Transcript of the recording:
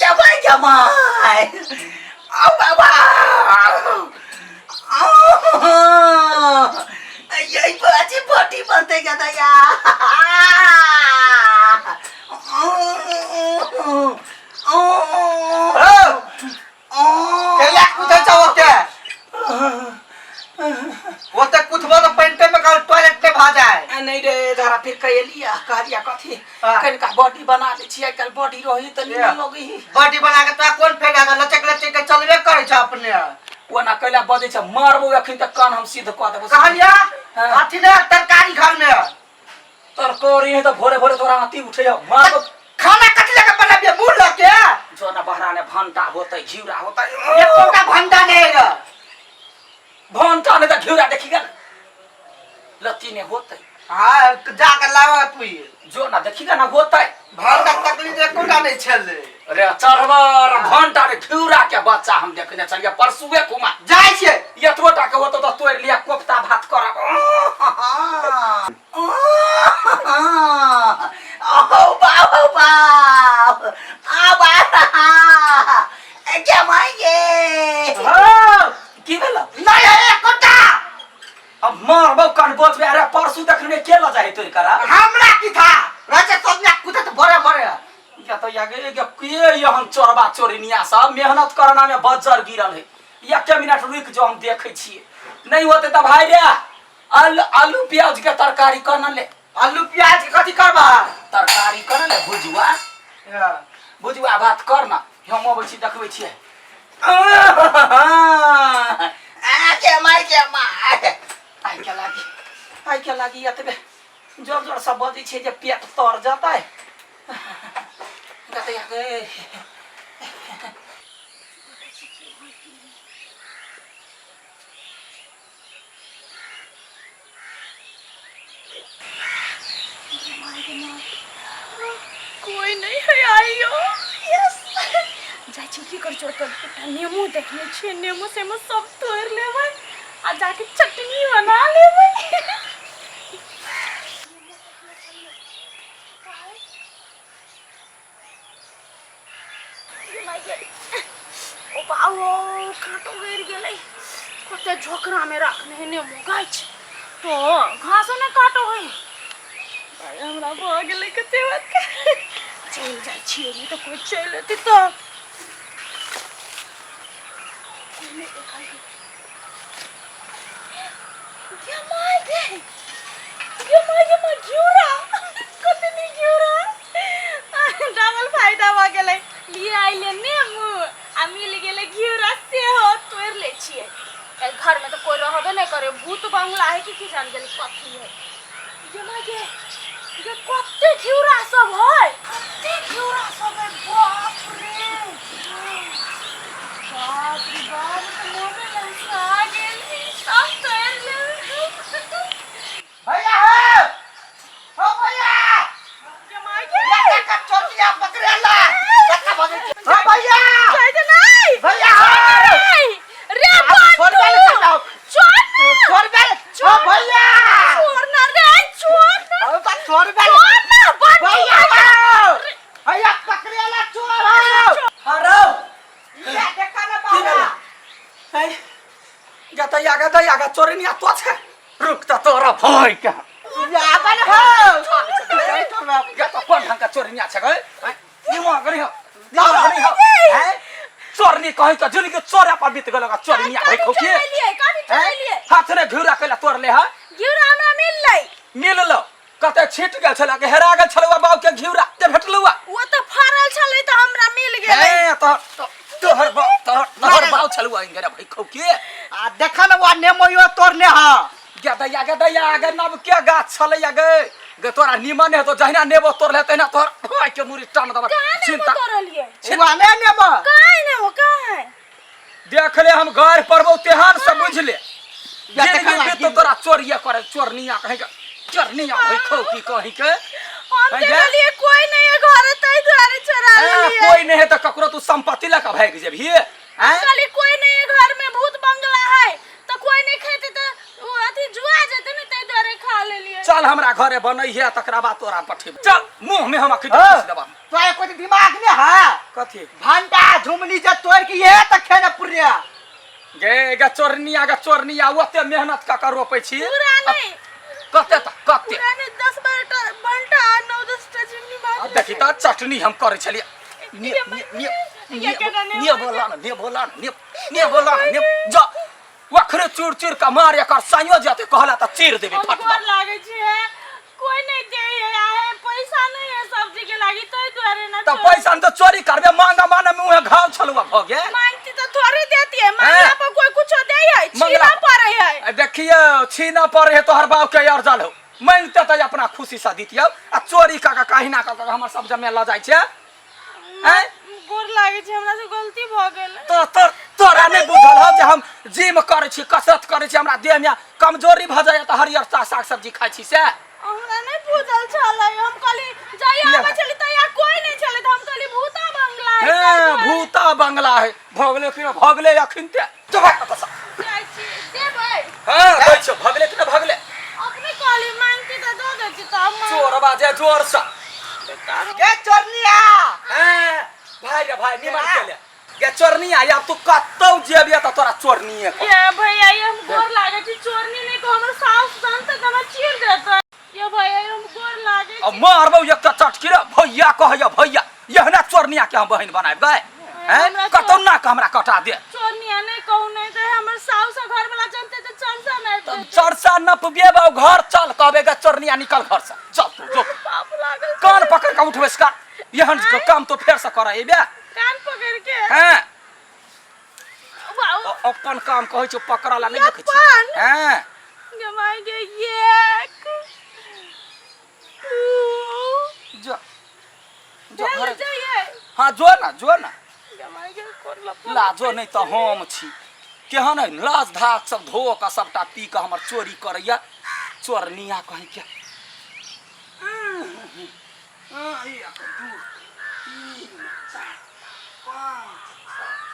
जमाई जमाई आओ बाबा यही बाजी बॉडी बनते गया दया। कैला कुथे छौ ओते? ओते कुथबो तऽ पेंटे में कल टॉयलेट में भा जाए। आ नहीं रे जरा फिर कहेलिया कहलिया कथी? हाँ। कनिका बॉडी बना ले छियै आइ काल्हि बॉडी रही तऽ नीमन लगै ही। बॉडी बना के तोरा कोन फायदा? लचक लचक के चलबे करै छ अपने। ओना कैला बजै छ? मारबो एखन तक कान हम सिद्ध कऽ देबो। कहलिया हाँ। अथी ने तरकारी घर में। तरकारी है तऽ भोरे भोरे तोरा आती उठे मारबो। खाना कथी लगे बनाबिए मुँह लके? जो ना बहरा ने भंटा होतै घिउरा होतै। एकोटा भंटा नहीं है। भंटा ने तऽ घिउरा देखी गेल लत्ती ने होतै। हाँ, जाके लावा तू। जो ना देखी ना होतै। भंटा तकलीफ एकोटा नहीं छेले। रे चढ़बर भंटा रे घिउरा के बच्चा हम देखने छलियै परसुए घुमा। जाइ छियै। एतबो टा के होतौ तऽ तोड़ि लिअ कोफ्ता भात करब। ओ बाप ओ बाप आ बाप जमाई गे। हाँ। की भेल? नहीं है एकोटा। अब मारबौ कन बोचबे। अरे परसू देखने के ल जाए तोड़ करा? हमरा की था राजा सोनिया कुदत बड़े बड़े। या तो या गे के यहन चोरबा चोरिनिया सब मेहनत करना में बज्जर गिरल है। एक मिनट रुक जो हम देखै छियै। नहीं होते तऽ भाई रे आलू आलू प्याज के तरकारी कर ले। आलू प्याज के कथी करबा? तरकारी कर ले भुजुआ। भुजुआ भात कर ना हम अबै छी देखबै छियै। आ के माय के my I के लागी I के लागी एतबे जोर जोर से बजै छियै जे पेट तर जतै। गतैया गे। कोई नहीं है आइयो। यस जाइ छी की कर चोर पर एकटा नेमो देखने छियै, नेमो सेमो सब तोड़ि लेबै आ जाके चटनी बना लेबै। ओ बाबो कांटो गिर गेलै। कते झोकरा में रखने है नेमो गाछ तो घासो ने काटो है। भाई हमरा भऽ गेलै कते बात के। चलि जाइ छियै नहि तऽ कोइ चलि एतै तऽ कोइ नहि देखै। गे माय गे, गे माय गे माय, घिउरा कते नीक घिउरा। डबल फायदा भऽ गेलै। लिए आइले नेमू आ मिल गेलै घिउरा सेहो तोड़ि लै छियै। एहि घरमे तऽ कोइ रहबे नहि करे, भूत बंगला है कि की जान गेलै कथी है। गे माय गे, गे कते घिउरा सब है, कते घिउरा सब है, बाप रे बाप रे बाप, तऽ मोने ललचा गेल, सब तोड़ि लेबै। भैया हो हो भैया। गे माय गे। या काका चोटिया पकड़ेला काका भगे हो भैया। छोड़ दे नहीं। भैया हो। नहीं रे छोड़ दे बंटू। चल जाओ। छोड़ ना। छोड़ दे हो भैया। छोड़ ना रे, छोड़ ना। हो तो छोड़ दे। छोड़ ना बंटू। भैया हो भैया पकड़ेला चोर हो। हरो या देखा ना की बाबा। भेलै? है गतैया गतैया गे चोरनिया तो छै। रुक तऽ तोरा भाई के। या बन हो। गे तो कोन ढंग के चोरनिया छै गे? निमो करी हो निमो करी हो हैं चोरनी कहीं के जिनगी चोरे पर बीत गेल चोरनिया भाई खौ के। चोरेलियै, कथी चोरेलियै? हाथ ने घिउरा कैला तोड़ ले है। घिउरा हमरा मिललै। मिललो कते छिट गेल छला के हेरा गेल छलौ बाबू के घिउरा ते भेटलौ। ओ तऽ फड़ल छलै तऽ हमरा मिल गेलै। हे तो तोहर बाप तोहर तोहर बाप छलौ इंगरे भाई खौ के। आ देखा ना वो नेमो यो तोड़ने हा। गे दैया गे दैया गे नब के गाछ छलै गे गे तोरा निमन हेतो जहिना नेबो तोड़ले तहिना तोहर भाई के मुरी टान दबा। कहाँ नेबो चिंता तोड़लियै? वो ने नेमो। कहाँ नेबो कहाँ? देख ले हम घर परबो तेहन से बुझ ले। या जिंदगी देखा बीत लागी। तोरा चोरिया करे चोरनिया कहीं के चोरनिया भाई खौ की कहीं के। हम है गे? देखलियै कोई नहीं है घर तै दुआरे चोरा लेलियै। कोई नहीं है तो ककरो तू संपत्ति लगा भाग जेबही हैं? कहली कोई नहीं है घर में भूत बंगला है तो कोई नहीं खेते तो वो अथी जुआ जेते ने तै दुआरे खा लेलियै। चल हमरा घरे बनैहे तकरा बाद तोरा पठेब चल मुँह में हम अखन हाँ। घुस देबा तोरा कोई दिमाग नहीं है कथी भंटा झुमली जे तोड़ के ये तक खेने पुरिया गे गे चोरनिया गे चोरनिया ओते मेहनत कऽ कऽ रोपै छी पूरा नहीं कते तऽ कते पूरा नहीं 10 12 टा भंटा 9 10 टा झिमनी आ मार देखी तऽ चटनी हम करै छलियै ने ये ने ने ये केना ने ने बोला ने ने बोला ने ने बोला ने जा वखरे चूर चूर के मार एकर साइयो जेते कहला तऽ चीर देबे हम फट गोर लागे छी है कोई नहीं दे है आहे पैसा नहीं है सब्जी के लागी तो दुआरे ना तऽ पैसा ने तऽ चोरी करबे मांगा माने मुँहे घाव छलुआ भऽ गेल मांगती तो थोड़ी देती है मांगला पर कोई कुछ दे है मंगला छीना पड़े है आ देखियौ छीना पड़े है तोहर बाप के यार जल हो मांगते तऽ अपना खुशी से दितियौ आ चोरी कऽ कऽ कहिना कऽ कऽ हमर सब जमे लऽ जाइ छै आँय? गोर लागे छै हमरा से गलती भ गेल तो तोर तोरा नहि बुझल हौ जे हम जिम करै छी कसरत करै छी हमरा देहमे कमजोरी भऽ जाइए तऽ हरियर साग सब्जी खाइ छी से हमरा नहि बुझल छलै हम कहली जहिया ले। आबै छली तहिया कोई नहि छलै तऽ हम कहली भूता बंगला है हे ताहि दुआरे भूता बंगला है भगले कि भगले अखन ते चुप कतऽ जाइ छी देबै हँ दै छियौ भगले कि नहि भगले अपने कहली मांगती तऽ दऽ दै छी तऽ हम चोर बाजे जोर से गे चोरनिया हाँ, भाई रे भाई निमन के ले गे चोरनी आया तू कतौ जेबे त तोरा चोरनीए कर ये भैया ये हम गोर लागे छी चोरनी नहीं को हमर सास जानते तऽ हमरा चीर देतै ये भैया ये हम गोर लागे अब मारबौ एकटा चटकी रे भैया कहैया भैया एहना चोरनिया के हम बहिन बनाएब गए हैं हमरा कतौ ना के हमरा कटा दे चोरनी नहीं कहू नहीं तऽ हमर सास घर वाला जानते तऽ चरसा नहीं तब चरसा नपबेबौ घर चल कहबे गे चोरनिया निकल घर से चल तू जो पाप लागल कान पकड़ के उठबे कर एहन काम तो फेर से कर एबे कान पकड़ के हैं वाओ अपन काम कहै छौ पकड़ला नहि देखै छी अपन? हैं जमाई के एक दू जो जो भेल घर जाइए हाँ जो ना जो ना जमाई के कोन लफड़ा लाजो नहि तऽ हम छी केहन है लाज धाक सब धो कऽ सबटा पी कऽ हमर चोरी करैया चोरनिया कहीं के एक, दू, तीन, चारि, पाँच, छओ।